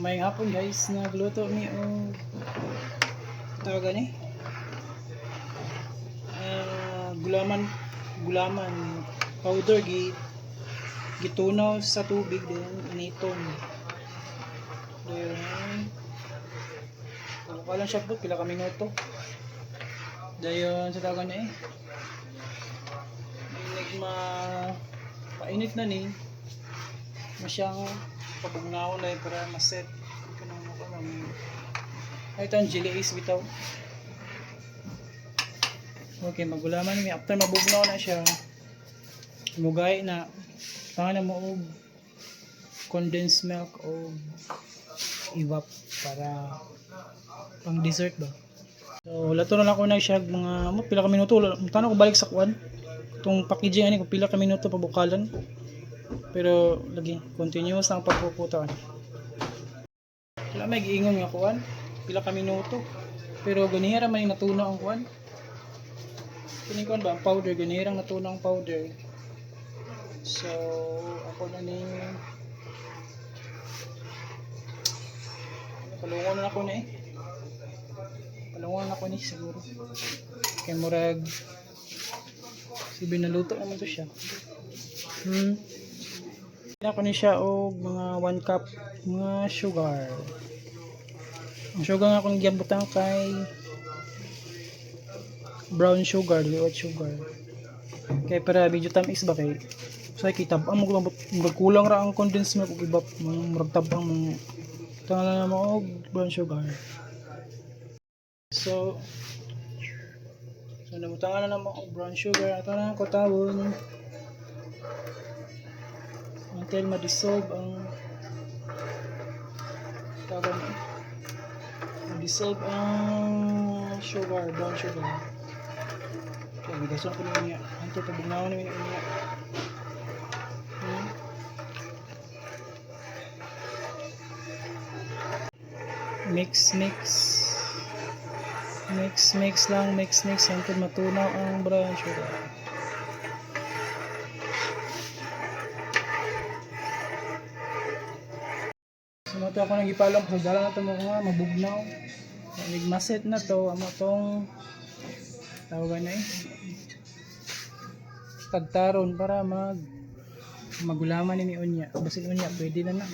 May hapon, guys, nagluto mi og tawag gani? Ah, gulaman gulaman powder gitunaw sa tubig, then initon. Then lang siya po pila ka minuto. Dayon sa tawag na eh. Nagma painit na ni masyang pabugnaw na eh para maset kanang mo kanang ay tan jelly ace bitaw. Okay, magulaman ni after mabugnaw na siya. Mugay na pangalan mo og condensed milk o evap para pang dessert ba. So, lato na lang ako na siya mga mo pila ka minuto. Tanaw ko balik sa kuan. Itong packaging ani kung pila ka minuto pabukalan. Pero lagi continuous ang pagpuputan. Wala may giingon nga kuan. Pila ka minuto. Pero ganihira man yung natunaw ang kuan. Kini kuan ba ang powder, ganihirang natunaw ang powder. So ako na ni palungon na ako na eh. Palungon na ako ni siguro. Kay murag si binaluto naman to siya. Ako ni siya og mga 1 cup mga sugar. Ang sugar nga akong gibutang kay brown sugar, dili white sugar. Kay para medyo tamis ba, kay sa kita ang murag kulang ra ang condensed milk ug iba, murag tabang mo tangalan na mo og brown sugar. So nabutangan na mo og brown sugar, ato na ko tawon until ma-dissolve ang tawag ni ma-dissolve ang sugar, brown sugar. Okay, bigason ko niya. Anto pabugnaw na niya. Mix, mix. Mix, mix lang, mix, mix hangtod matunaw ang brown sugar. So, mo to ako nang gipalong sa dala na to mo nga mabugnaw. Nagmaset na to, amo tong tawagan na eh. Tagtaron para magulaman ni unya. Basin unya pwede na na.